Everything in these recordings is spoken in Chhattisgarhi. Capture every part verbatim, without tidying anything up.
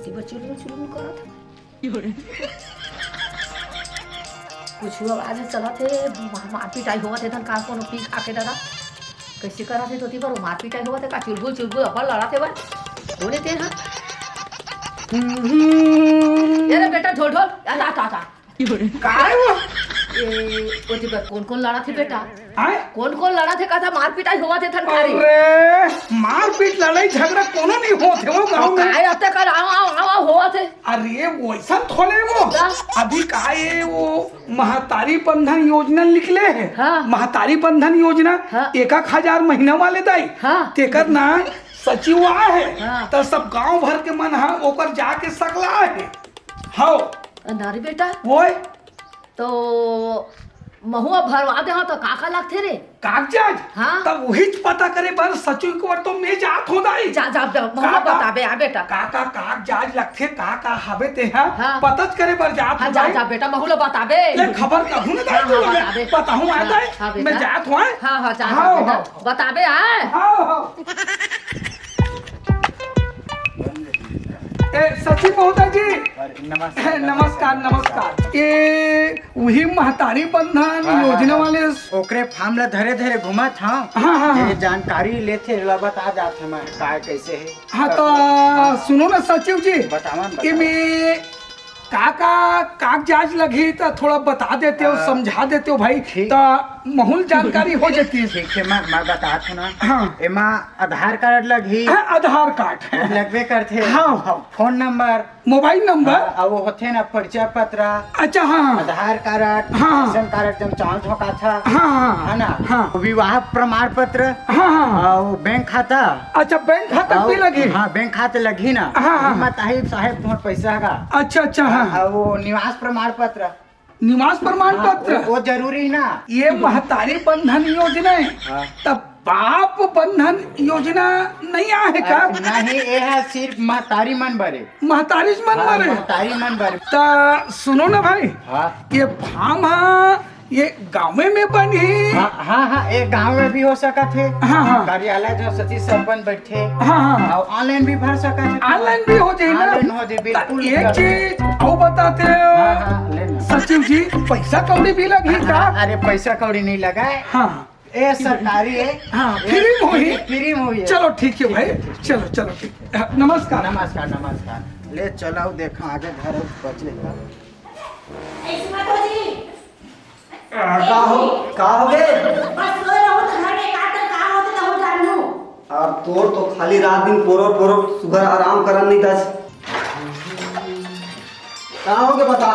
तेबर चुलबुल चुलबुल करत हे। कुछ आवाज चलत हे, मार, मार पिटाई होवत हे, धन का कोनो पी खा के दादा। कैसे करत हे तोती बर, मार पिटाई होवत हे का? चुलबुल चुलबुल अपन लड़त हे बर। बोले तेन हा। ये रे बेटा, ढोल ढोल, आ, आ, आ, आ। का हे वो? ए, ओती बर कोन कोन लड़त हे बेटा? आय? कोन कोन लड़त हे, कथा मार पिटाई होवत हे धन खारी? अरे, मारपीट लड़ाई झगड़ा कोनो नहीं होत हे वो गांव में। काय अते कर, आओ, आओ, आओ, आओ, होवत हे। अरे, वैसन थोड़े वो। का? अभी का ये वो महतारी बंधन योजना निकले हे। हाँ। महतारी बंधन योजना हाँ। एक एक हजार महीना वाले दाई। हाँ। तेकर ना सचिव आए हे। हाँ। त सब गांव भर के मन हा ओकर जाके सकला हे। हव। नारी बेटा। ओए। तो महुआ भरवा दे, हाँ, तो का का लगथे रे? कागजात? हाँ। तब उहीच पता करे बर सचू एक बार तो मैं जात हो दाई। जा, जा, जा, महुआ का, का, बताबे, आ बेटा। का, का कागजात लगथे, का, का हवे ते हा, हाँ। पताच करे बर जात हाँ, हो जा, दाई। जा बेटा, महुआ बताबे। ले खबर कहूँ ना दाई, हाँ, तू हाँ, लोग बताबे। बताहूँ आ हाँ, दाई। हाँ, बेटा। मैं जात हो, हाँ? हाँ, हाँ, जा, हाँ, जा बेटा। हाँ। बताबे, आय। हाँ, हाँ। ए, सचिव महोदय जी। अरे, नमस्कार, नमस्कार, नमस्कार। ए, उही महतारी बंधन हाँ, हाँ, योजना हाँ। वाले। ओकरे form ला धरे धरे घूमत हंव। हाँ, हाँ, ये हाँ। जानकारी लेथे, ला बता जात हंव मैं, काय कैसे हे। हाँ, तब तो हाँ। सुनो ना सचिव जी, बतावा ना, बतावा। एमे का का कागजात लगही त थोड़ा बता देते हो, हाँ। समझा देते हो भाई, ठीक। त महूँ ल जानकारी हो जाती। ठीक हे, मैं, मैं बतात हंव ना। हाँ। एमा आधार कार्ड लगही। हाँ, आधार कार्ड। लगबे करथे। हाँ, हाँ। Phone number. Mobile number? हाँ, अउ वो होथे ना, परिचय पत्र। अच्छा, हाँ, हाँ। आधार कार्ड, हाँ, हाँ। राशन कार्ड, जब चावल ठोकाथा, हाँ, हाँ, है ना? हाँ। विवाह प्रमाण पत्र, हाँ, हाँ। अउ बैंक खाता। अच्छा, बैंक खाता अउ, भी लगही? हाँ, बैंक खाता लगही ना। हाँ, हाँ। मताही साहेब, तुम्हार पैसा हगा। अच्छा, अच्छा, हाँ। अउ वो निवास प्रमाण पत्र। निवास प्रमाण हाँ, पत्र? वो, वो जरूरी ना। ये महतारी बंधन योजना हे। हाँ। तब बाप बंधन योजना नहीं आहे का? अरे, नहीं, ये है सिर्फ महतारी मन बरे। महतारी मन हाँ, बरे? महतारी मन बरे। त सुनो ना भाई, हाँ। ये form हा, ये गाँवे में बनही? हाँ, हाँ, हाँ, ये गाँव में भी हो सकत हे। हाँ, हाँ। कार्यालय जो सचिव सरपंच बैठे, हाँ, हाँ। अउ online भी भर सकत हे। Online भी हो जाही ना? Online हो जाही, त बिल्कुल एक कर चीज अउ बताते हो, हाँ, हाँ, ले ना। सचिव जी, पैसा कौड़ी भी लगही का? हाँ, अरे, पैसा कौड़ी नहीं लगा हे। हाँ। ए सरकारी हे। हाँ, ए free में होही। Free में होही। चलो, ठीक हे भाई। ठीक हे, ठीक हे। चलो, चलो, ठीक हे। हाँ, नमस्कार। नमस्कार, नमस्कार। ले चलो, देखा आगे घर बचे का। ऐसे मत हो जी। आ, का हो, का हो गे? बस सोए रहो तो घर में का कर, का होत हे, तहूँ जानू। अब तोर तो खाली रात दिन पोरो पोरो सुघर आराम करन नहीं दस। का हो गे बता?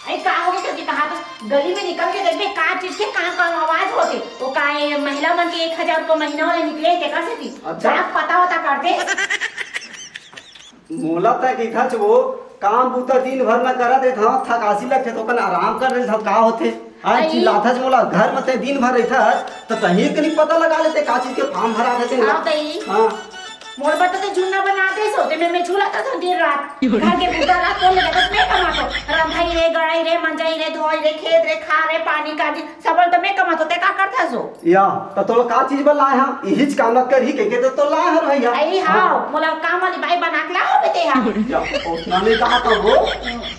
अरे का हो गे करके कहा तो गली में निकल के देखबे का चीज के का का आवाज होथे। वो का ये महिला मन के एक हजार रुपया महीना वाले निकले हे, तेकर सेती। अच्छा। का पता वता करते। मोला तय कहिथच वो काम बूता दिन भर में करत रहिथंव, थकासी लगथे त ओकन आराम कर लेथंव, का होथे? हाँ, अई। चिल्लाथच मोला, घर में तय दिन भर रहिथच, त तहीं के नहीं पता लगा लेते का चीज के form भरा देते हाँ, तई। हाँ। मोर बर तो तय झुन्ना बना दे सो, ते में, में झूलत हंव दिन रात। घर के बूता ला कोन ले जाथे, मैं कमाथंव। रंधई रे, गड़ई रे, मंजई रे, धोई रे, खेत रे, खार रे, पानी काजी, सबल तो मैं कमाथंव, ते का करथस ओ? या, त तोला का चीज बर लाए हंव? इहीच काम ला करही कहिके त तोला लाए हंव भैया। अई हाँ। हाँ, मोला काम वाली बाई बना के लाए होबे ते हा। या, ओसना नहीं कहा था वो,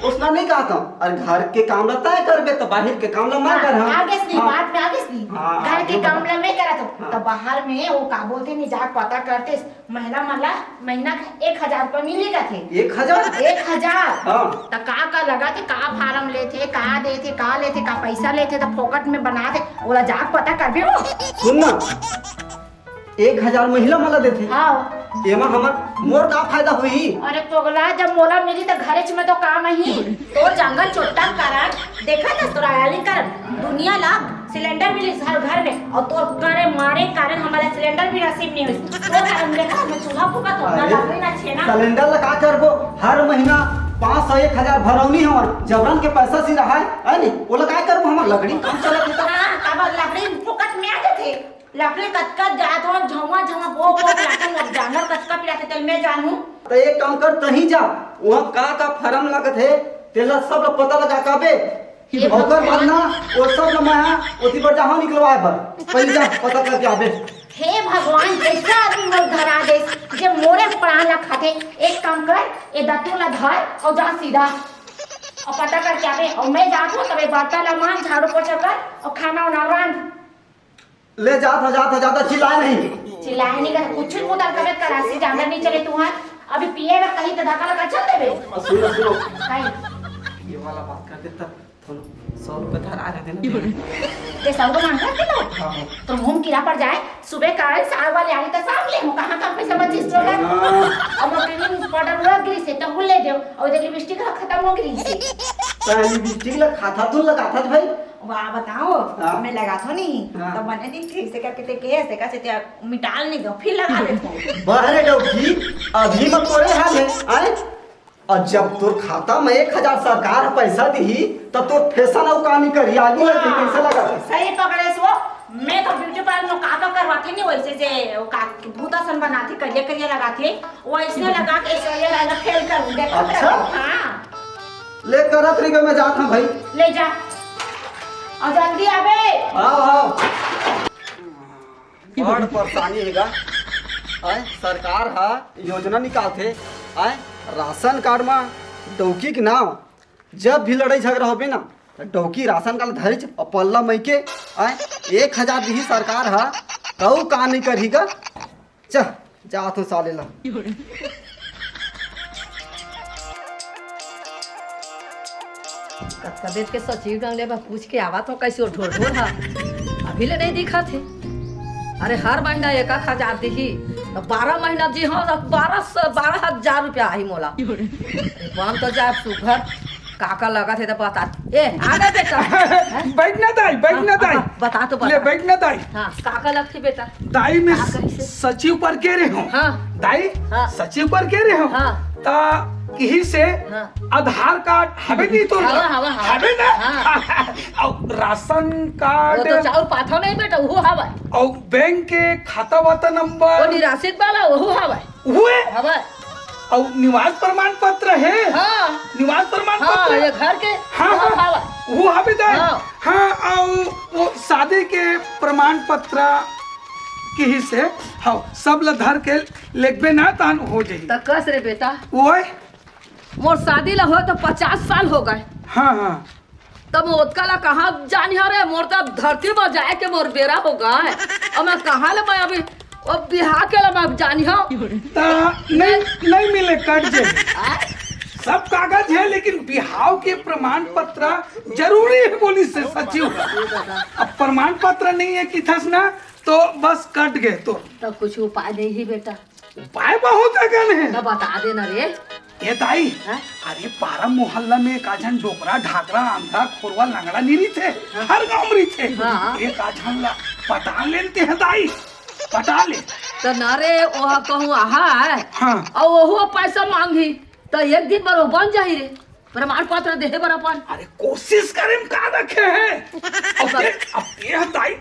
ओसना नहीं कहा था। अरे घर के काम ला तय करबे त बाहिर के काम ला मैं हाँ, करहूँ। आगे से नहीं, हाँ। बाद में आगे से नहीं। हाँ, घर के आगे काम बता। ला मैं करत हंव। हाँ। त बाहर में वो का बोलथे नहीं, जाके पता करते। महिला मन ला महीना के एक हजार रुपया मिली कथे। एक हजार? एक हजार। हाँ। त का का लगथे, का form लेथे, का देथे, का लेथे, का पैसा लेथे, त फोकट में बनाथे, ओला जाके पता करबे वो। सुन ना, एक हजार महिला मन ला देथे। हाँ। एमा हमर, मोर का फायदा होही? अरे पगला, जब मोला मिली त घरेच में तो काम आही। तोर जंगल चोट्टा कारण देखत हस तोर आयाली कर दुनिया ला सिलेंडर मिलिस हर घर में, अउ तोर करे मारे कारण हमला सिलेंडर भी नसीब नहीं होइस। तोर कारण देखा मैं चूल्हा फूकत हंव, ना अरे, लकड़ी ना छेना। सिलेंडर ला का करबो? हर महीना पाँच सौ एक हजार भरौनी हवय, जबरन के पैसा सिराहय, है नी? ओला का करबो? हमर लकड़ी काम चलत हे त। हाँ, काबर लकड़ी फोकट में आ जाथे। लकड़ी कतका जात हो, झौंवा झौंवा बो बो लाथन, अब जानवर कतका पिराथे तेल में जानू। त एक काम कर, तहीं जा, उहाँ का का फार्म लागत हे, तेला सब ला पता लगा काबे। ये ओकर बाद भगवान। ना, वो सब ला मैं हा, ओती बर जाहूँ निकलवाए बर। पहले जा, पता करके आबे। हे भगवान, कइसे आदमी मोर धरा देस, जे मोरे प्राण ला खाथे। एक काम कर, ए दतुन ला धर अउ जा सीधा। अउ पता करके आबे, अउ मैं जात हूँ, तबे बर्तन ला मांज, झाड़ू पोछा कर, अउ खाना उना रांध। ले जात ह, जात ह, जात ह, चिल्लाए नहीं। चिल्लाए नहीं कर, कुछ भी बोतल तबे करासी, ज्यादा नहीं चले तुहार। अभी पिए बर कहीं तो धक्का लगा चल देबे। सुनो, सुनो। काई? ये वाला बात कर दे तब। थोड़ा सौ रुपए धरा रहे थे ना। ते सौ रुपए मांगत थे तो? हाँ, हाँ। तो मुंह कीड़ा पड़ जाए, सुबह काल साग वाले आली तो साग ले, कहाँ का पैसा बचिस तो लग। हाँ। अब वो क्रीम पाउडर हुआ गिरी से तो ले दो, और इधर लिपस्टिक खत्म हो गिरी से। तो लिपस्टिक ला खाता तू लगाता था भाई? वाह, बताओ, हाँ। मैं लगाथो नहीं, हाँ। तो मने नहीं ठीक से करके ते के ऐसे का से ते मिटाल नहीं दो, फिर लगा देथो। बहरे डौकी, अभी मत तोरे हाल है, आए? अउ जब तोर खाता में एक हजार सरकार ह पैसा दिही, त तोर फैशन अउ का नइ करही, आगू लग के कइसे लगा? सही पकड़े सो, मैं तो ब्यूटी पार्लर में का का करवाथे नहीं, वैसे जे वो का भूत असन बनाथे, करिया करिया लगाथे, वैसने लगा के ऐश्वर्या राय ला फेल कर दूं, देखो अच्छा? हाँ। ले करत रही, मैं जात हूँ भाई। ले जा, अउ जल्दी आबे। आओ, आओ। बड़ परेशानी हे गा। आय, सरकार ह योजना निकालथे, आय, राशन कार्ड म डौकी के नाव, जब भी लड़ाई झगड़ा होबे ना, त डौकी राशन कार्ड धरिच अउ पल्ला मइके, आय, एक हजार दिही सरकार ह, तऊ का नइ करही गा। चल, जात हूँ साले ला। कतका बेर के सचिव डंग ले बा, पूछ के आवत हो, कैसे वो ढोर ढोर हा, अभी ले नहीं दिखत हे। अरे, हर महीना एक एक हजार दिही, त बारह महीना जी हाँ, त बारह सौ, बारह हजार रुपया आही मोला। अरे, बन तो जाए सुघर, काका लगत हे त बता। ए, आ गए बेटा। हैं? बैठ ना दाई, बैठ हाँ, ना दाई। हाँ, बता तो ले, बता। बैठ ना दाई। हाँ, काका लगथे बेटा। दाई, मैं हाँ, कैसे? सचिव पर के रहे हूँ। हाँ। दाई, हाँ। सचिव पर के रहे हूँ। हाँ। ता किही से हाँ। आधार कार्ड हवे नहीं तो हवा, हवा, हवा। हवे ना? हाँ। अउ राशन कार्ड। वो तो चाउर पाथा नहीं बेटा, वो हवा। अउ बैंक के खाता वाता नंबर। वो निराशित वाला, वो हवा। हुए? हवा। अउ निवास प्रमाण पत्र हे? हाँ। निवास प्रमाण हाँ, पत्र? ये घर के हाँ, वो हाँ। हवा। वो हवे दाई? हाँ। हाँ, अउ वो शादी के प्रमाण पत्र किही से, हाँ, सब ल धर के लेगबे ना, तान हो जाही। त कस रे बेटा। ओए? मोर शादी ल होय त पचास साल हो गए। हाँ, हाँ। त मैं ओतका ल कहाँ जानिहा रे, मोर त धरती म जाए के मोर बेरा हो गए। अब मैं कहाँ ले मैं अभी, अब बिहा के ल मैं जानिहा। त नहीं, नहीं मिले, कट जे। आय? सब कागज हे, लेकिन बिहाव के प्रमाण पत्र जरूरी हे, बोलिस हे सचिव। अब प्रमाण पत्र नहीं हे किथस ना, तो बस कट गे तो। तब कुछ उपाय नहीं हे बेटा। उपाय बहुत अकन हे। तो बता देना रे। ए दाई, हाँ? अरे पारा मोहल्ला में एक आझन डोकरा, ढाकरा, आंधा, खोरवा, लंगड़ा नहीं रहिथे, हाँ। हर गांव में रहिथे। हाँ। एक आझन ला पटा लेते हैं दाई, पटा ले। तो ना रे, ओह कहूँ आहा है। हाँ। अउ ओहू पैसा मांगही, तो एक दिन बर वो बन जाही रे। प्रमाण पत्र देहे बर अपन। अरे कोशिश करे में का रखे हे? अब बस। ते, अब ते ह दाई,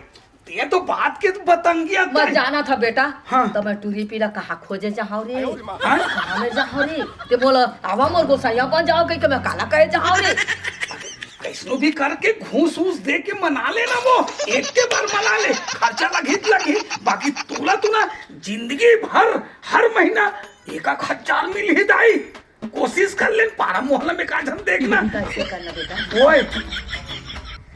ते तो बात के बतंगिया मैं दाई। जानत हँव बेटा, हाँ। त मैं टूरी पीला कहाँ खोजे जाहँव रे? हाँ? कहाँ में जाहँव रे? ते मोला आवा मोर गोसइया बन जाव कहिके मैं काला कहे जाहँव रे? कइसनो भी करके घूस-वूस दे के मना लेना वो, एक के बार मना ले, खर्चा लगही त लगही, बाकी तोला तो ना जिंदगी भर हर महीना एक एक हजार मिलही दाई। कोशिश कर लेन, पारा मोहल्ला में का झन देखना। त अइसे करना बेटा। ओए।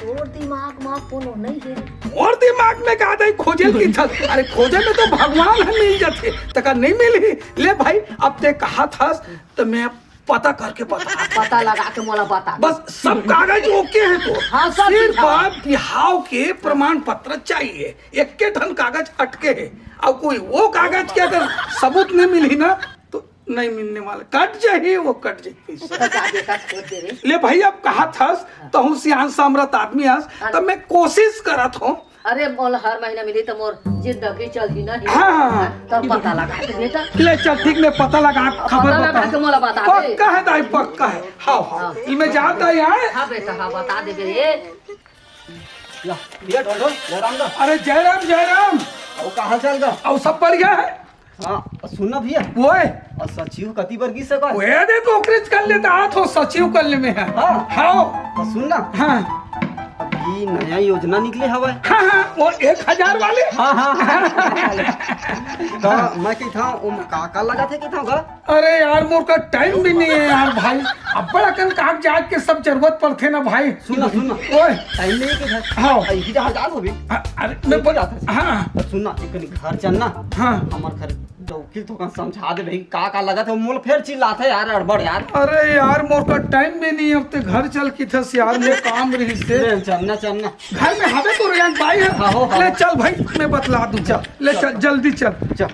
तोर दिमाग म कोनो नइ हे रे। मोर दिमाग में का दाई खोजे ल किथस? अरे खोजे में तो भगवान ह मिल जाथे, तका नइ मिलही। ले भाई, अब ते कहत हस त मैं पता करके बता। पता लगा के मोला बता दे। बस सब कागज ओके हे तो। हाँ, सब सिर्फ ठीक हे। बिहाव के प्रमाण पत्र चाहिए, एक के ठन कागज अटके हे। अउ कोई वो कागज के अगर सबूत नइ मिलही ना, तो नहीं मिलने वाला, कट जाही, वो कट जाही पैसा। तो जा बेटा, खोज दे रे। ले भाई, अब कहत हस, तहूँ सियान सामरथ आदमी हस, हाँ। त मैं कोशिश करत हँव। अरे, मोला हर महीना मिलही त मोर जिंदगी चलही नहीं। हाँ, हाँ, हाँ। तब पता लगा के बेटा। ले चल, ठीक, मैं पता लगा के खबर पता लगा बताहूँ। के मोला बता दे। पक्का हे दाई, पक्का हे। हाँ, हाँ। हाँ। मैं जात हँव यार। हाँ बेटा, हाँ, बता दे बे। या, भैया ढोल ढोल, जयराम दा। अरे जयराम, जयराम। अउ का हाल चाल गा? अउ सब बढ़िया हे। हाँ, सुन ना भैया। ओए। अउ सचिव कति बर गिस हे का? ओए देख, ओकरेच कर लेता, आ तो सचिव कर ले में हे। हाँ। हाँ। अउ सुन ना। हाँ। ई नया योजना निकले हवय। हाँ, हाँ, वो एक हजार वाले। हाँ, हाँ, हाँ। तो मैं कहिथंव, ओमा का का लगत हे कहिथंव गा? अरे यार, मोर करा टाइम भी नहीं है यार भाई। अब्बड़ अकन कागजात के सब जरूरत पड़थे ना भाई। सुन ना, सुन ना। ओए। टाइम नहीं है कहिथंव। हाँ। अरे, इही जहाँ जात होबे। हाँ, अरे, मैं बोल जात हस। हाँ। सुन ना, एक कनी घर चल ना। हाँ। हमर घर डौकी ल थोकन समझा दे भाई, का का लगत हे, मोला फेर चिल्लाथे यार, अड़बड़ यार। अरे यार, मोर करा टाइम भी नहीं है, अब ते घर चल कहिथस यार, मोर काम रहिस हे। ले, चल ना, चल ना। घर में हवे तो रेंट भाई है। हाँ, हो, हाँ। ले चल भाई, मैं बतला दूँ। चल, ले चल। चल, जल्दी चल। चल।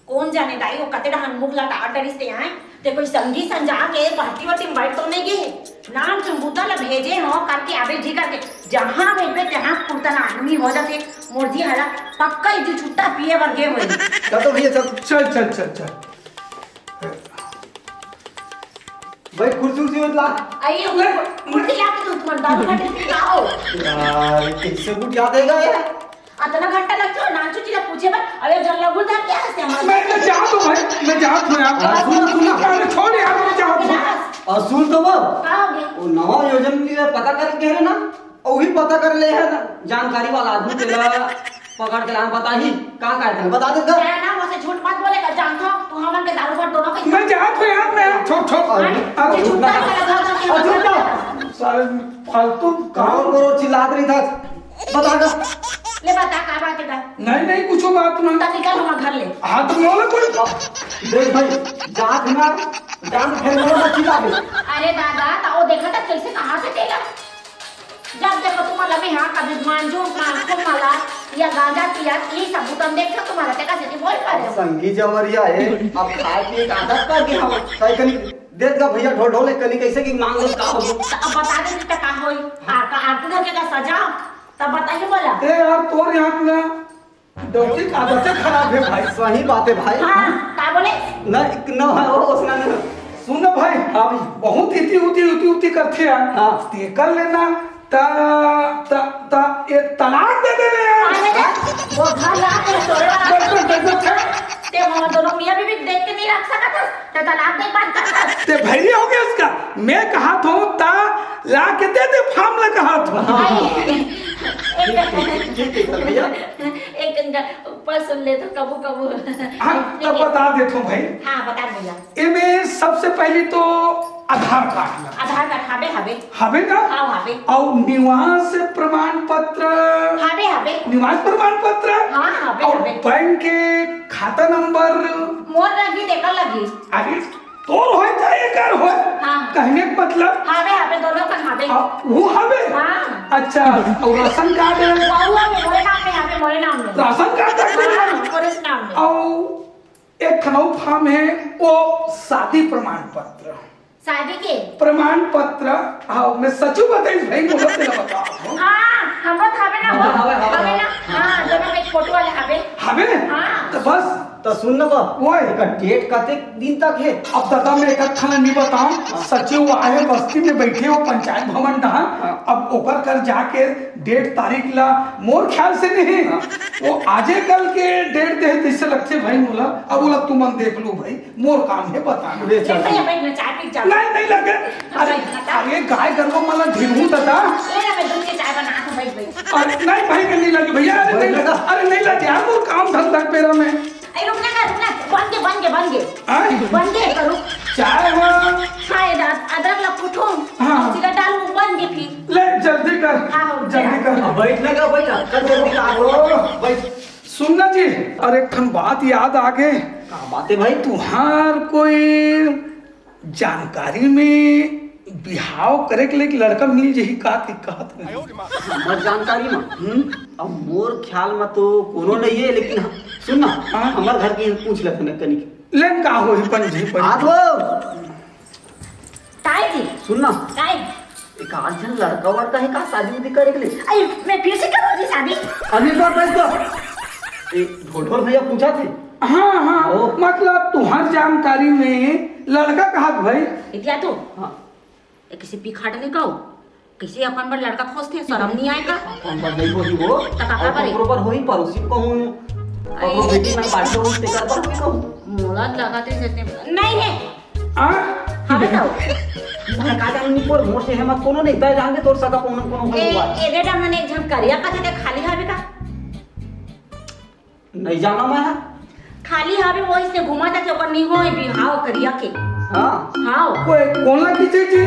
कोन जाने दाई, वो कते डहन मुख लटा डरिस ते आए। ते कोई संगी संजाल के पार्टी वार्टी में बैठ तो नहीं गे हे? नानचुन बुता ला भेजे हो करके आबे जी करके, जहाँ भेजबे तहाँ कुर्तन आदमी हो जाथे। मोर जी हला पक्का ही जी छुट्टा पिए बर गे होही। चल तो भैया, चल। चल, चल, चल, चल। भाई, कुर्सी उर्सी मत ला। आइए, ले। कुर्सी ला के तू तुम्हारे दारू खाते थे, का हो? यार, कैसे गुट याद आएगा यार? अतना घंटा लगथे नानचुन जी ला पूछे बर। अरे, जन लगुल था क्या हंसते हमारे? मैं, मैं जात हूँ भाई, मैं जात हूँ यार। हाँ, सुन, सुन। अरे, छोड़ यार, मैं जात हूँ। और सुन तो वो, का हो गया? वो नवा योजना के पता करे के हे ना, वही पता कर ले हे ना, जानकारी वाला आदमी तेला पकड़ के लाना बताही, का का हे तेला बता दे तो। तेरा नाम उसे झूठ मत बोले कर, जानता हूँ, तू हमन के दारू पर दोनों के मैं जात हूँ यार, मैं छोड़, छोड़। अरे, अरे, ये झूठा झूठा। साला घर का क्या और झूठा। मतलब? सारे फालतू करोड़ काम। करोड़ चिल्लात रही था। बता दो। ले बता, का बात हे गा? नहीं, नहीं, कुछो बात नहीं। तब निकल हमर घर ले। हाँ, तो मोला कोई देख भाई, जात ना, जान फिर मोला मत चिल्ला दे। अरे दादा, त वो देखा था कैसे, कहाँ से तेला? जब देखो तुम्हारा में हाँ, कभी मांजू, माखो मला, या गांजा पिया, ये सब बुतन देखो तुम्हारा, ते कैसे बोल पा रहे हो? संगी जवरिया है, अब खाए पिए के आदत पड़ गई हम। तय कनी देत गा भैया, ढो ढो ले कनी कैसे कि मांग लो का हो। त अब बता दे त का होई? आरती, आरती धर के का सजा? तब बताइए बोला। ए यार, तोर यहाँ ना डौकी के आदते खराब है भाई। सही बात है भाई। हाँ, का बोले? ना, ना, वो उसना ना। सुन ना भाई, हाँ भाई। बहुत इति उति, उति उति करथे यार। हाँ। ते कर लेना, ता, ता, ता, ये तलाक दे दे रे यार। अरे, वो घर ला के तोरे वाला। बिल्कुल, बिल्कुल, ठीक। ते वो दोनों मियाँ बीवी देख के नहीं रख सकत हस, ते तलाक दे बात करत हस। ते भैरी हो गया उसका। मैं कहा था, ता ला के दे दे, फार्म ला कहा था। भाई, एक ठीक है, ठीक है, भैया। एक घंटा ऊपर सुन ले तो कबू कबू। हाँ, तब बता देता हूँ भाई। हाँ, बता भैया। एमे सबसे पहले तो आधार कार्ड लगा। आधार कार्ड हवे, हवे। हवे ना? हाँ, हवे। और निवास प्रमाण पत्र। हवे, हवे। निवास प्रमाण पत्र। हाँ, हवे, और हवे। बैंक के खाता नंबर। मोर लगी, तेकर लगी। अरे, तोर होय चाहे एकर होय, हाँ। कहने के मतलब। हवे, हवे, दोनों कन हवे। आ, वो हवे? हाँ। अच्छा, और राशन कार्ड है? वो हवे, मोरे नाम में हवे, मोरे नाम में। राशन कार्ड तक नहीं हाँ, है? मोरे नाम में। और एक ठन अउ फॉर्म है, वो शादी प्रमाण पत्र। शादी के? प्रमाण पत्र। हाँ, मैं सचू बताइस भाई, मोला तेला बता। हाँ, हमरो तो हवे ना, हाँ, हवे, हवे, हवे ना। हाँ, हाँ, दोनों में फोटो वाले हवे। हवे? हाँ। तो बस। तो सुन ना बा, ओए। एकर डेट कतेक दिन तक है? अब दादा, मैं एक ठन नहीं बताऊं, हाँ। सचिव आए बस्ती में बैठे हो पंचायत भवन डहा, हाँ। अब ओकर कर जाके डेट तारीख ला, मोर ख्याल से नहीं, हाँ। वो आजे कल के डेट दे, जैसे लगते भाई मोला, अब बोला तुमन देख लो भाई, मोर काम है बताना। ले चल। ले भैया, बैठ ना, चाय पी के जा। नहीं, नहीं लगे। अरे, बैठ ना, अरे, गाय गरुवा मला ढेरू दादा। ले ना, मैं दूध के चाय बना दूं, बैठ, बैठ। अरे, नहीं भाई, नहीं लगे भैया, अरे, बैठ नहीं, ना। अरे, नहीं लगे यार, मोर काम धंधा पेरा में। अरे, रुक ना, रुक ना, बन के, बन के, बन के। आय? बन के, रुक। चाय हाँ। हाँ, ये दादा, अदरक ला कुटूं, हाँ। और सीधा डालूं, बन के फिर। ले, जल्दी कर, हाँ, हो, जल्दी कर। अब बैठ ना, बैठ ना, कर जल्दी, आ, ओ। बैठ। सुन ना जी, अरे, एक ठन बात याद आ गे। का बात है भाई? तुहार कोई जानकारी में बिहाव करे के लिए एक लड़का मिल जही का कि कहत में? हमर जानकारी में? हम्म? अब मोर ख्याल में तो कोनो नहीं है, लेकिन हम, सुन ना, हाँ? हमर घर के पूछ लेते ना कनिक। लेन का होही पंजी, पंजी? हाँ तो। ताई जी। सुन ना। ताई। एक आध झन लड़का वड़का है का शादी उदी करे के लिए? अरे, मैं फिर से करूँ जी शादी? अभी तो बस तो। ए, ढोलढोल भैया पूछा थे। हाँ, हाँ, ओ। मतलब तुहार जानकारी में लड़का कहा भाई? इतिया तू? हाँ। ए, किसी पिखाट नहीं कहो। कैसे अपन बर लड़का खोजथे, शरम नहीं आए का? अपन बर नहीं होही वो। त काकर बर? बरोबर होही, पड़ोसी कहूँ। अरे। ककरो बेटी मन बाटी होही, तेकर बर होही कहूँ। मोला लगत हे जैसे नहीं है। आ? हाँ, बताओ। मैं का जानूं, निपोर मोर से हे, मैं कोनो नहीं, तय जान दे तोर सगा कोनो, कोनो ए, होगा। एदे डंग ने एक झन करिया कथे ते खाली हवे का? नहीं जाना मैं। खाली हवे, वो इसने घुमा था कि ओकर नहीं होए बिहाव करिया के। हाँ। हाँ। कोई कोन ला किथे जी?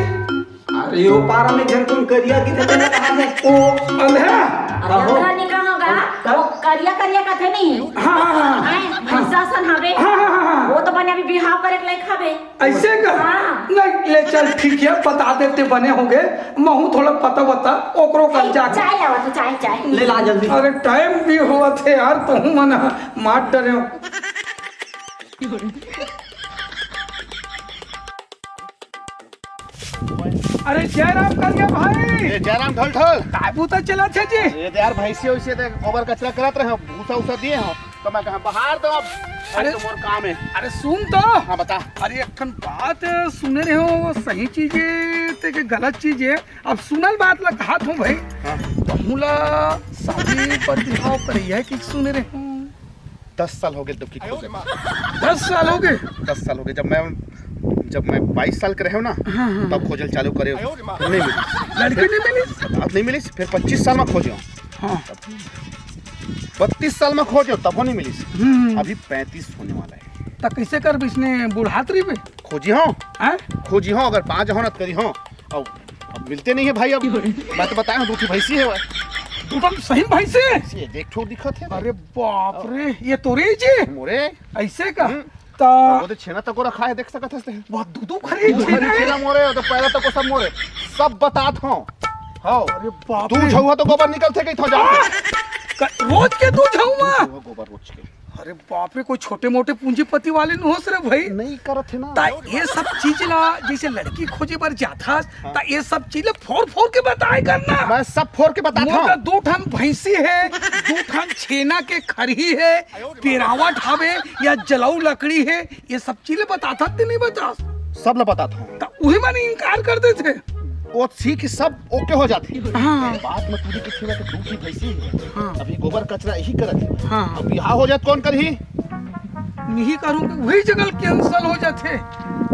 अरे, यो पारा में झन कोन करिया किथे, तेने कहा है? ओ, अंधेरा? अरे, कहो। अंधेरा नहीं कहा होगा। कहो। वो करिया, करिया कथे नहीं। हाँ, हाँ, हाँ। हैं? भैंसा सन हवे। हाँ, हाँ, हाँ, हाँ। वो तो बने अभी बिहाव करे के लायक हवे। ऐसे का? हाँ। नहीं, ले चल, ठीक है, बता देते बने होगे। महू थोड़ा पता बता, ओकरो कर ए, जाके। चाय लावा तो, चाय, चाय। ले ला जल्दी। अरे, टाइम भी होवत हे यार, तहूं मन मार डरे हो। अरे, जयराम करिया भाई। ए, जयराम ढोल ढोल। काय बूता चलत हे जी? ए, यार, भैंसी वैसी ते गोबर कचरा करत रहे, भूसा उसा दिए हो, तो मैं कहा, "बहार दो अब।" अरे, अरे, तो मोर काम है। अरे, सुन तो। हाँ, बता। अरे, एक ठन बात सुने रहे हो, सही चीज है ते के गलत चीज है? अब सुनल बात ला कहत हूँ भाई। हाँ। तहूं ला शादी पर बिहाव करइया कि सुने रहे हो? दस साल हो गए तब की खोजे। दस साल हो गए? दस साल हो गए। जब मैं, जब मैं बाईस साल के रहे हो ना, हाँ, हाँ, तब हाँ। खोजल चालू करे हो। नहीं मिली। लड़की नहीं मिली? बात नहीं मिली, फिर पच्चीस साल में खोजे हो। हाँ। बत्तीस साल में खोजे हो, तब नहीं मिली। हम्म। अभी पैंतीस होने वाला है। त कैसे कर इसने बुढ़ात रही बे? खोजी हो। हैं? खोजी हो, अगर पाँच हो ना त करी हो। अब, अब मिलते नहीं है भाई, अब मैं तो बताया हूँ, दू ठी भैंसी है भाई। तू तो सही भैंसी है। ये देख ठो दिखत है। अरे बाप रे, ये तोरे जी? मोरे। ऐसे का? हम्म। ता वो तो छेना तको रखा है, देख सकत हस ते। बहुत दूधू खरीद दू छेना खरीद है। छेना मोरे, तो पैरा तको सब मोरे। सब बतात हो। हाँ। अरे बाप तू रे। झउहा तो गोबर निकलथे कही थो जा। आ! क-, रोज के तू झउहा? तू झउहा गोबर रोज के। अरे बाप रे, कोई छोटे मोटे पूंजीपति वाले न होस रे भाई। नहीं करत है ना। ता ये सब चीज ला, जैसे लड़की खोजे बर जाथस, हाँ। ता ये सब चीज ला फोर फोर के बताए करना। मैं सब फोर के बतात हूँ। दू ठन भैंसी है, दू ठन छेना के खरही है, पेरावट हवे या जलाऊ लकड़ी है, ये सब चीज ला बताथस ते नहीं बतास? सब ला बतात हूँ। ता उही मन इनकार कर देथे। वो सीख सब ओके हो जाथे। हाँ। बात में पूरी किथे बा कि दू ठी भैंसी है। हाँ। अभी गोबर कचरा यही करत है। हाँ। अब बिहाव हो जात कौन करही? नहीं करूँ कि वही जगह cancel हो जाथे।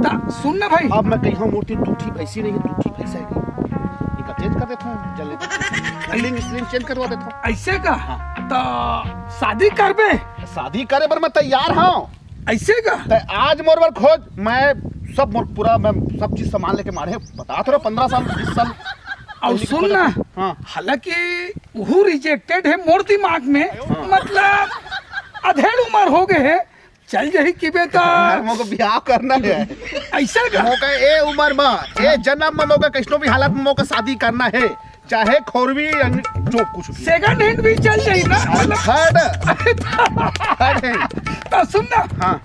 ता सुन ना भाई। अब मैं कही हूँ मोर तीर दू ठी भैंसी नहीं है, दू ठी भैंसा है। इनका change कर देता हूँ, जल्दी। Slim, slim change करवा देता हूँ। ऐसे का? हाँ। ता शादी करबे? शादी करे बर मैं तैयार हूँ। ऐसे का? ते आज मोर बर खोज, मैं सब मोर पूरा, मैं सब चीज सामान लेके माढ़े, बतात रहो, पन्द्रह साल, बीस साल और पहले की सुन खोज ना, है। हाँ। हालांकि वो rejected है मोर दिमाग में, हाँ। मतलब अधेड़ उम्र हो गए है, चल जाही कि बेटा। यार, मोको बिहाव करना है। ऐसे का? मोका ए उम्र में, ए जन्म में मोका कैसनो भी हालत में मोका शादी करना है। चाहे खोरवी या जो कुछ भी। Second hand भी चल जाही ना, मतलब third। Third hand। तो सुन ना, हाँ।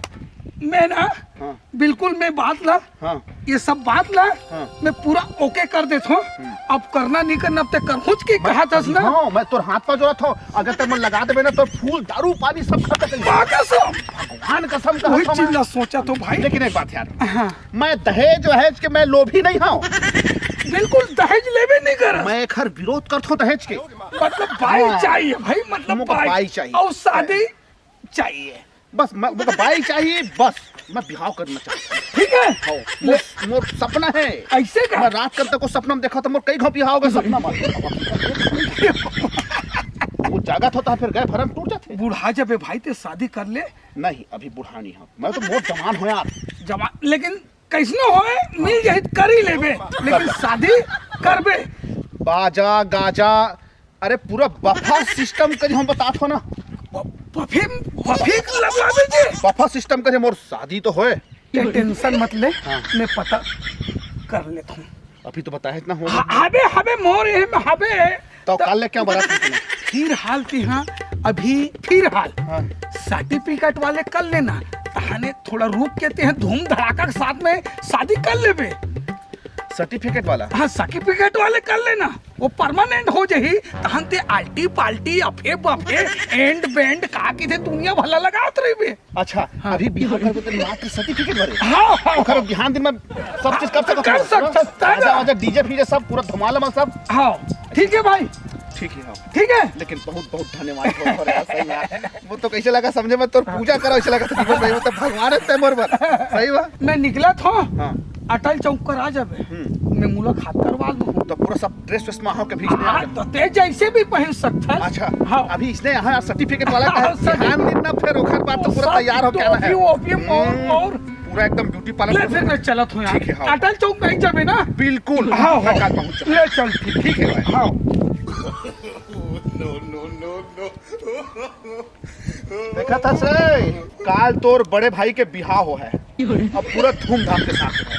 मैं ना, हाँ। बिल्कुल मैं बात ला, हाँ। ये सब बात ला, हाँ। मैं पूरा ओके कर देता हूँ। हम्म। अब करना नहीं करना, अब तक करहूँच के कहा थस ना। हाँ, मैं तोर हाथ पर जोड़त हूँ, अगर तक मैं लगा देबे ना, तो फूल, दारू, पानी सब खत्म कर देबे। माँ कसम। भगवान कसम का वही चीज ला सोचा तो भाई। लेकिन एक बात यार, हाँ। मैं दहेज वहेज के मैं लोभी नहीं हूँ। बिल्कुल दहेज लेबे नहीं कर। मैं एक हर विरोध करता हूँ दहेज के। मतलब बाई हाँ। चाहिए भाई, मतलब मोको बाई। बाई चाहिए। और शादी चाहिए। बस मैं, मोको बाई चाहिए, बस मैं बिहाव करना चाहता हूँ। ठीक है? हाँ, ले। मोर, मोर सपना है। ऐसे का? मैं रात कर तक को सपना में देखा था, मोर कई घाव बिहाव का सपना में। वो जागत होता है, फिर गए भरम टूट जाते। बुढ़ा जबे भाई ते शादी कर ले। नहीं, अभी बुढ़ा नहीं हूँ, मैं तो बहुत जवान हूँ यार। जवान, लेकिन कैसनो होए, मिल जाही त कर ही लेबे, लेकिन शादी करबे। बाजा, गाजा, अरे पूरा buffet system करी हम बतात हो ना। ब-, buffet, buffet लगवाबे जे। Buffet system करी, मोर शादी तो होए। ये tension मत ले, हाँ। मैं पता कर लेता हूँ। अभी तो बताए इतना हो। ह-, हबे, हबे, मोर एहे में हबे। तो तो काल ले क्या बारात निकले? फिर हाल ते हाँ, अभी फिर हाल। हाँ। Certificate वाले कर लेना, तहाने थोड़ा रुक के ते हैं, धूम धड़ाका के साथ में शादी कर लेबे। Certificate वाला? हाँ, certificate वाले कर लेना, वो permanent हो जाही, तहन ते आल्टी पाल्टी, अफे बफे, एंड बैंड, का किथे दुनिया भला लगात रहिबे। अच्छा, हाँ। अभी बिहाव करबे त मात्र certificate भरे। हाँ, हाँ, ओकर हाँ। बिहान दिन में सब चीज कर सकत कर हो। सकत हो। बाजा वाजा, DJ फीजे सब पूरा धमाल वमाल सब। हाँ, ठीक है भाई। ठीक है, हाँ। ठीक है। लेकिन बहुत बहुत धन्यवाद हो, हो यार, सही यार। वो तो कैसे लगा समझे में, तोर हाँ। पूजा करो ऐसे लगा था, जीवन सही मतलब भगवान है तैं मोर बर। सही बा? मैं निकला था। हाँ। अटल चौक कर आ जाबे, हम्म। मैं मुलाकात करवा लूँ। तो पूरा सब ड्रेस वेस में हो के भी इसने हाँ, आके तो ते जैसे भी पहन सकता है। अच्छा, हाँ। अभी इसने यहाँ सर्टिफिकेट वाला का हाँ, सर। ध्यान देना, फिर ओखर बाद तो पूरा सब तैयार हो के आना है। टोपी वोपी और, हम्म, और पूरा एकदम ब्यूटी पार्लर ले, पूरा। फिर मैं चलत हूँ यार। ठीक है, हाँ। अटल चौक नहीं जाबे ना? बिल्कुल। हाँ, मैं हाँ। कल पहुँच जाऊँ। ले चल, ठीक। ठीक है भाई। हाँ। देखा था से, काल तोर बड़े भाई के बिहाव हो है, अब पूरा धूमधाम के साथ हो है।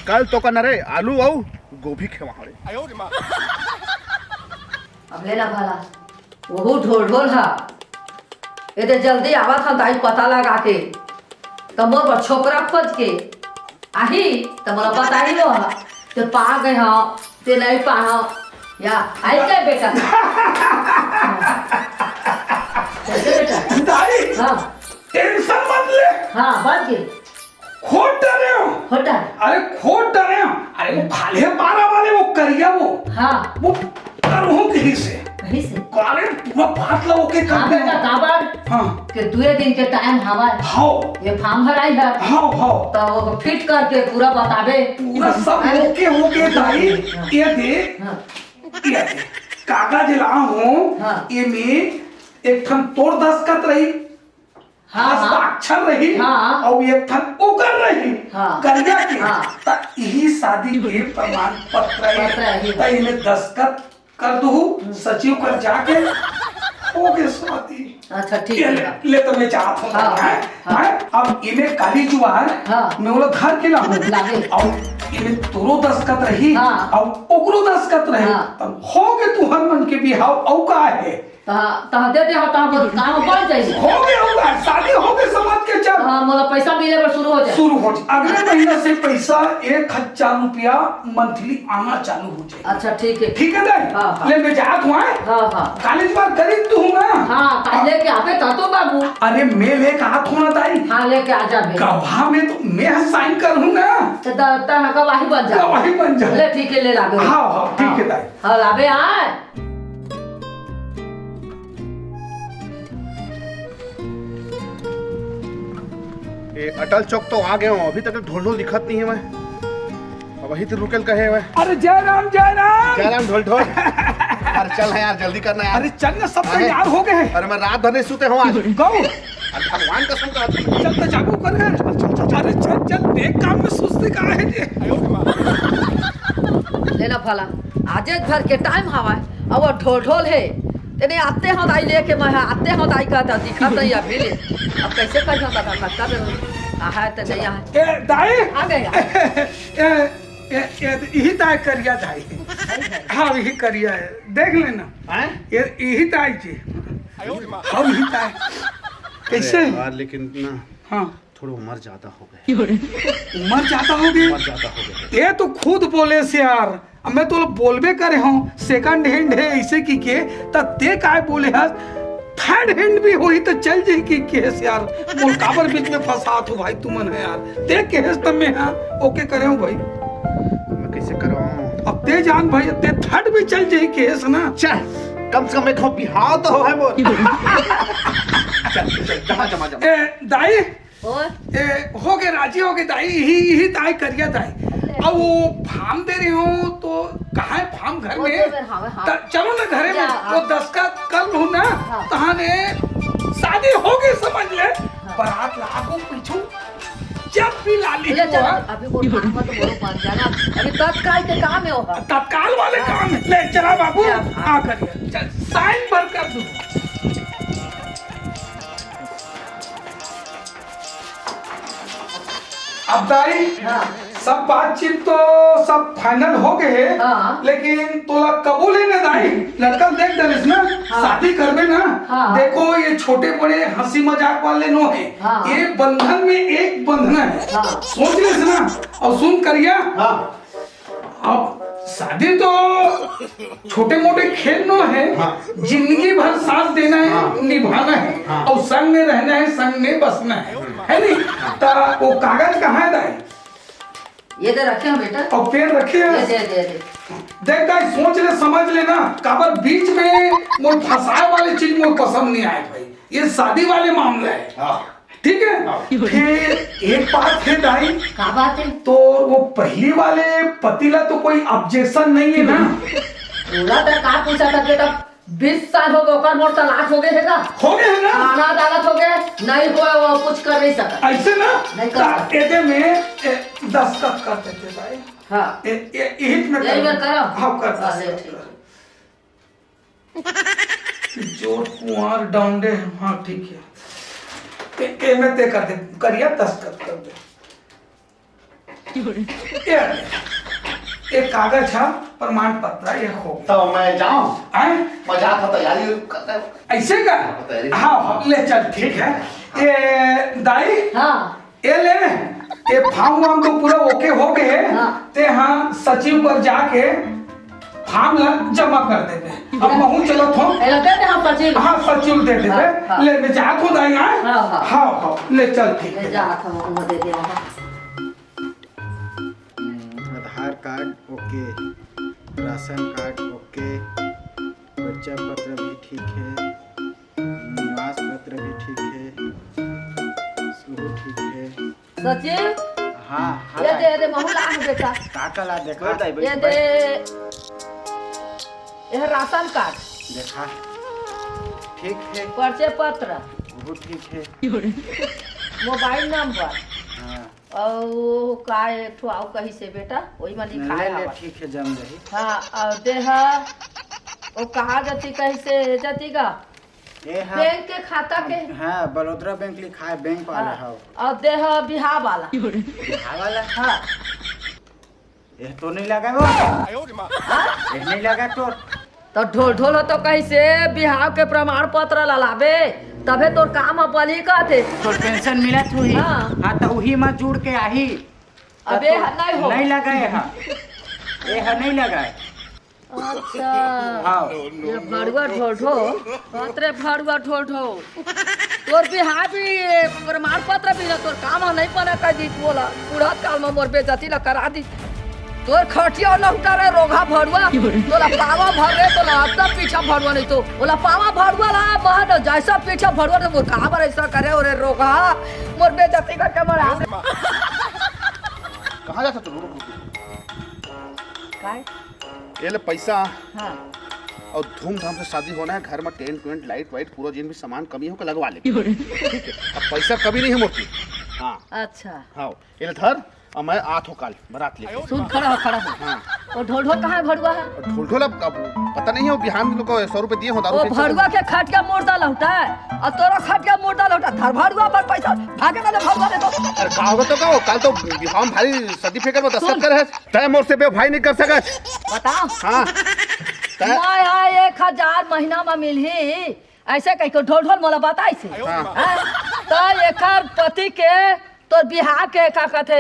कल तो का न रे आलू अउ गोभी खेवा हो रे। अब ले ना भला, वहू ढोल ढोल हा। ये तो जल्दी आवत हम, ताई पता लगा के, त मोर बर छोकरा खोज के आही, त मोला बताही वो हा। ते पा गए हो, ते नहीं पा हो, या आई क्या बेटा? कैसे बेटा? दाई, हाँ। टेंशन मत ले। हाँ, बात की। खोट डरे हो। खोट डरे। अरे खोट डरे हो। अरे वो खाले पारा वाले वो करिया वो। हाँ। वो करहूँ कहीं से। कहीं से? अरे पूरा बात ला ओके कर हाँ दे। बेटा, काबर? हाँ। के दुए दिन के टाइम हवा है। हाँ। ये फॉर्म भराई है। हाँ, हाँ। तो वो फिट करके पूरा बताबे। पूरा सब ओके हो गए दाई। हाँ। ये दे। हाँ। ये दे। कागज ला हूँ। हाँ। ये में एक ठन तोर दस्तखत रही। हाँ, हाँ। हस्ताक्षर रही हाँ। और एक ठन ओकर रही। हाँ। करिया के। हाँ। त यही शादी के प्रमाण पत्र है। पत्र है। त इन्हें दस्तखत कर दू, हम्म। सचिव कर जाके हो गए शादी। अच्छा, ठीक ये है। ले, ले तो मैं जात हूँ, हाँ, हैं? हाँ। हैं? अब इन्हें काली जुआर हाँ। मैं वो लोग घर के लाऊं। लागे। और इन्हें तोरो दस्तखत रही हाँ। और ओकरो दस्तखत रही। हाँ। तब हो गए तुहर मन के बिहाव। और का है? तहाँ, तहाँ दे दे, हाँ, तहाँ पर काम बन जाई। हो गया, हो गया, शादी हो गई, समझ के चल। हाँ, मोला पैसा मिले बर शुरू हो जाए। शुरू हो जाए। अगले महीना से पैसा एक हजार रुपया मंथली आना चालू हो जाए। अच्छा, ठीक है। ठीक है दाई? हाँ, हाँ। ले, मैं जात हूँ, हैं? हाँ, हाँ। कॉलेज बार खरीद तू हूँ ना? हाँ, काले के आबे ता तो बाबू। अरे, मैं लेके आत हूँ ना दाई। हाँ, लेके आ जा बे। गवाह में तो मैं साइन कर हूँ ना। तो द-, ता गवाही बन जा। गवाही बन जा। ले, ठीक है, ले लाबे। हाँ, हाँ, ठीक है दाई। हाँ, लाबे, हाँ। ए, अटल चौक तो आ गए हो, अभी तक ढोल ढोल दिखत नहीं है। मैं अब वही तो रुकल कहे हुए। अरे जय राम, जय राम। जय राम ढोल ढोल। अरे चल ना यार, जल्दी करना यार। अरे चल ना, सब अरे, तैयार हो गए हैं। अरे मैं रात भर नहीं सोते हूँ आज। गौ। अरे भगवान कसम का। चल तो जागू कर गए। चल, चल, चल। अरे चल चल, देख काम में सुस्ती का है जी। ले ना भला, आजे घर के टाइम हवा है, अब वो ढोल ढोल है। तेने आते हो दाई लेके, मैं आते हो दाई कहता, दिखा तो अभी ले। अब कैसे कर जाता था, धक्का दे। आ है तो नहीं आ है। ए, दाई। आ गया। ए, ए, ए, यही ताय करिया दाई। हाँ, यही करिया है, देख लेना। हैं? ये यही ताय जी। हम यही ताय। कैसे? अरे यार, लेकिन ना, हाँ। थोड़ा उम्र ज्यादा हो गए। उम्र ज्यादा हो गई? उम्र ज्यादा हो गए। ये तो खुद बोले से यार, अब मैं तो बोलबे करे हूँ, सेकंड हैंड है ऐसे की के, त ते काय बोले हस? थर्ड हैंड भी होही तो चल जाई की केस यार। बोल काबर बीच में फंसात हो भाई तुमन है यार। ते केस तब मैं हाँ ओके करे हूँ भाई। मैं कैसे करवाऊँ? अब ते जान भाई, ते थर्ड भी चल जाई केस ना। चल, कम से कम एक बिहाव तो हो है मोर। चल, चल, जमा, जमा, जमा। ए, दाई, और? ए, हो गए, राजी हो गए दाई, यही, यही ताय करिया दाई। अच्छा। अब वो फार्म दे रहे हो तो कहाँ है फार्म घर वो में? तो मैं, हाँ, हाँ। त-, चलो ना घरे में, या, वो हाँ। दस्तखत कर लूँ ना, हाँ। तहाने शादी हो गई समझ ले। हाँ। बारात लागो पीछू, जब भी लाली ले, चल, हुआ। अभी वो काम मत बोलो, मान जाना, अभी तत्काल के काम है वो। तत्काल वाले हाँ। काम है। ले चला बाबू, ले, हाँ। आ करिया, चल, साइन भर कर दूँ। अब दाई, हाँ। सब बातचीत तो सब फाइनल हो गए है, हाँ। लेकिन तोला कबूल है ना दाई, लड़का देख डरिस ना, हाँ। शादी करबे ना, हाँ। देखो ये छोटे बड़े हंसी मजाक वाले नो है, हाँ। ये बंधन में एक बंधना है, हाँ। सोच लेस ना, और सुन करिया, हाँ। अब शादी तो छोटे मोटे खेल नो है, हाँ। जिंदगी भर साथ देना है, हाँ। निभाना है, हाँ। और संग में रहना है, संग में बसना है, है नहीं? हाँ। तो वो कागज कहाँ है दाई? ये दे रखे हैं बेटा। और पेन रखे हैं? ये दे, दे, दे। देख दाई, सोच ले, समझ लेना, काबर बीच में मोर फंसाए वाले चीज मोर पसंद नहीं आए भाई। ये शादी वाले मामला है। हाँ। ठीक है। फिर एक बात है दाई, का बात है? तो वो पहली वाले पति ला तो कोई ऑब्जेक्शन नहीं है ना? ओला तो का पूछा था बेटा, बीस साल हो गए, ओकर मोर तलाक हो गए है ना? हो गए है ना? आना अदालत हो गए, नहीं हुआ, वो कुछ कर नहीं सका। ऐसे ना? नहीं कर ता-, सकता। एदे में, ए, दस्तखत कर देते दाई। हाँ। ए, ए, यही में यही कर, में करो। हाँ, कर हाँ, दस्तखत ठीक कर। है। जोत कुंवार डांडे, हाँ, ठीक है। ए, ए में ते कर दे, करिया दस्तखत कर दे। ये, ये कागज है, प्रमाण पत्र, ये हो। तो मैं जाऊं? आए? मैं जात हूं, तैयारी करता हूं। ऐसे का? तैयारी। हाँ, हाँ, ले चल, ठीक है। ये दाई, हाँ। ये ले, ये फॉर्म वार्म तो पूरा ओके हो गए है। हाँ। ते हाँ सचिव पर जाके फॉर्म ला जमा कर देबे। अब महू चलत हो। ए, दे दे, हाँ, सचिव। हाँ, सचिव दे देबे। हाँ, हाँ। ले, मैं जात हूँ दाई, हाँ? हाँ, हाँ। हाँ, हाँ, ले चल, ठीक ले है। जात हूँ, वो दे दे वहाँ। हम्म, आधार कार्ड ओके, राशन कार्ड ओके, परिचय पत्र भी ठीक है, निवास पत्र भी ठीक है, वो ठीक है। सचिव, हाँ, हाँ, ये दे, ये दे, महू लाग बेटा। का का ला देखा? ये दे, ये राशन कार्ड। देखा, ठीक है। परिचय पत्र। वो ठीक है। Mobile number. हाँ। अउ का एक ठो अउ कहिसे बेटा, वही में लिखाय ले, ले, हवय। ठीक है, जम जाही। हाँ, अउ देह, वो कहा जती कहिसे जती गा? ए, हाँ। बैंक के खाता के? हाँ, बड़ोदरा बैंक लिखाय, बैंक वाला हाँ। हव। अउ देह बिहाव वाला। बिहाव वाला? हाँ। ये तो नहीं लगा वो। हाँ? ये नहीं लगा तो। तो ढोल ढोल हो तो कहिसे बिहाव के प्रमाण पत्र ला लाबे, तभे तोर काम ह बनी कहते। तोर पेंशन मिलत हुई। हाँ। हाँ, तो उही में जुड़ के आही। अबे, तो ह-, नहीं हो। नहीं लगा ये ह। ये ह नहीं लगा है। अच्छा। हाँ। ये भड़ुआ ढोल ढोल। बाप रे भड़ुआ ढोल ढोल। तोर बिहाव भी ये प्रमाण पत्र भी ना, तोर काम ह नहीं बना कर दी, बोला। बूढ़ा काल में मोर बेइज्जती ला करा दी। तोर खटिया न उठा रे रोगहा भड़ुआ। तोला पावा भर रे, तोला अब तक पीछा भड़ुआ नहीं तो। ओला पावा भड़ुआ ला, महन जैसा पीछा भड़ुआ ने मोर कहा बर ऐसा करे, ओरे रोगहा। मोर बेइज्जती करके मरा। कहाँ जाता तू? रुक, रुक, रुक। काय? ये ले पैसा। हाँ। और धूमधाम से शादी होना है, घर में टेंट वेंट, लाइट वाइट, पूरा जिन भी सामान कमी हो के लगवा ले। ठीक है, अब पैसा कमी नहीं है मोर तीर। हाँ। अच्छा। हाँ, ये ले धर, और मैं आत हो काल बारात लेके। सुन, खड़ा हो, खड़ा हो। हाँ। वो ढोल ढोल कहाँ है भड़ुआ है? और ढोल ढोल अब, अब पता नहीं है, वो बिहान लोग को सौ रुपए दिए हो दारू वो पीने भड़ुआ चले। के खटिया मुर्दा लौटा है, और तोरो खटिया मुर्दा लौटा, धर भड़ुआ पर पैसा, भागे वाले भड़ुआ दे दो। अरे का होगा तो का हो, काल तो बिहान भारी सर्टिफिकेट में दस्तखत सुन। करे है। तय मोर से बेवफाई नहीं कर सकत। बताओ। हाँ। तय मैं हाँ एक हजार महीना में मिलही, ऐसे कह के ढोल ढोल मोला बताइसे। हाँ। हाँ? तो एकर पति के तोर बिहाव के का कहते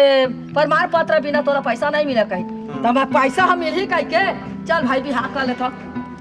प्रमाण पत्र बिना तोला पैसा नहीं मिले कही। हाँ। तो मैं पैसा हम मिलही कह के, चल भाई बिहाव कर लेता।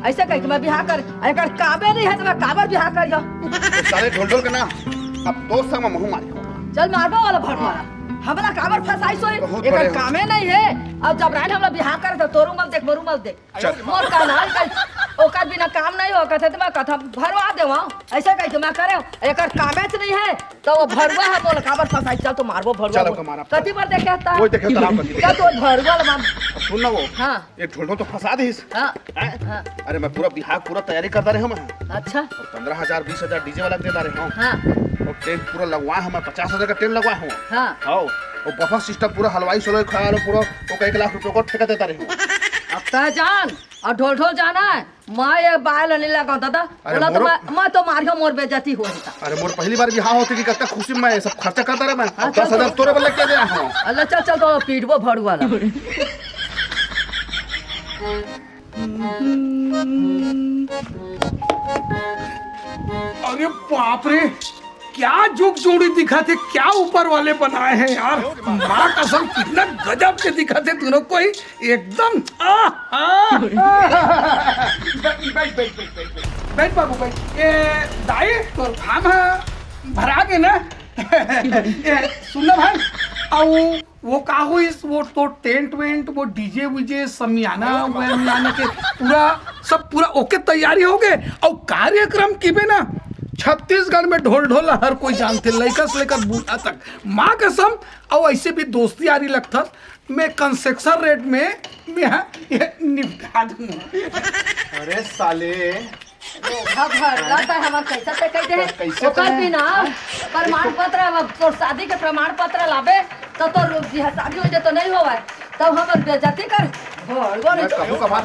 ऐसे कह के मैं बिहाव कर, एकर कामे नहीं है तो मैं काबर बिहाव कर जा? तो साले ढोल ढोल के ना, अब तो संग महू मारी। चल मारबो वाला भर मारा। हाँ। हमरा काबर फंसाई सोई? बहुत एकर बड़े हो। कामे नहीं है। अब जब राइन हमरा बिहाव करे तो तोरू मल देख, मोरू मल देख। चल। मोर कहना है कि ओकर बिना काम नहीं हो, कहते तो मैं कथा भरवा देवा। ऐसे कह के मैं करे, एकर कामेच नहीं है, तो वो भरुआ है, बोल काबर फंसाई, चल तो मारबो भरुआ चल, बोल। ओकर मारा। कति बार देखे हता? वही देखे हता, राम बंदी। चल तो भरुआ ला मार। अब सुन ना वो। हाँ। ये ढोल ढोल तो फंसा दिस। हाँ। हैं? हाँ। अरे मैं पूरा बिहाव पूरा तैयारी करता रहे हूँ मैं। अच्छा। और पन्द्रह हजार, बीस हजार डीजे वाला के देता रहे हूँ। हाँ। और टेंट पूरा लगवा हूँ मैं, पचास हजार का टेंट लगवा हूँ। हाँ। हाँ। और बफर सिस्टम पूरा हलवाई सलवाई खा लो पूरा, वो एक लाख रुपये को ठेका देता रहे हूँ। अब तय जान, और ढोल ढोल जाना है, मैं ये बाय ला नहीं लगाऊं दादा। अरे बोला तो मोरो मैं, मैं तो मारियो मोर बेइज्जती हो जाता। अरे मोर पहली बार बिहाव होते कि कतना खुशी में ये सब खर्चा करता रहे मैं। हाँ, अब चल दस हजार तो। तोरे बल्ले के दे हूँ। अल्लाह चल चल तो पीटबो भड़ुआ ला। अरे बाप रे, क्या जुग जोड़ी दिखत हे, क्या ऊपर वाले बनाए हैं यार। माँ कसम, कितना गजब के दिखत हे दोनों कोई, एकदम। आ, आ, आ। बैठ, बैठ, बैठ, बैठ, बैठ, बैठ बाबू, बैठ। ए, दाई, तोर फार्म ह भरा गे ना? ए, सुन ना भाई, अउ वो का होइस, वो तो टेंट वेंट, वो डीजे वीजे, समियाना वमियाना के पूरा, सब पूरा ओके तैयारी हो गए। और कार्यक्रम की बे ना, छत्तीसगढ़ में ढोल ढोल हर कोई जानथे, लइका से लेकर बूढ़ा तक। माँ कसम, अउ ऐसे भी दोस्ती यारी लगथस, मैं कंसेशन रेट में मैं ह ये निपटा दूंगा। अरे साले, रोगहा भरला त हमर कैसा ते कह दे। कैसे ओकर ते? बिना प्रमाण पत्र, अब तोर शादी के प्रमाण पत्र लाबे त तोर बियाह शादी हो जाए तो नहीं होवे, तब हमर बेइज्जती कर। भगवान मैं कबू कमा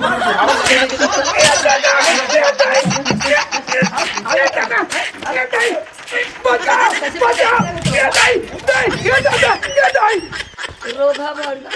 बचा, बचा, ये दाई, दाई, ये दादा, ये दाई। रोगहा भरला।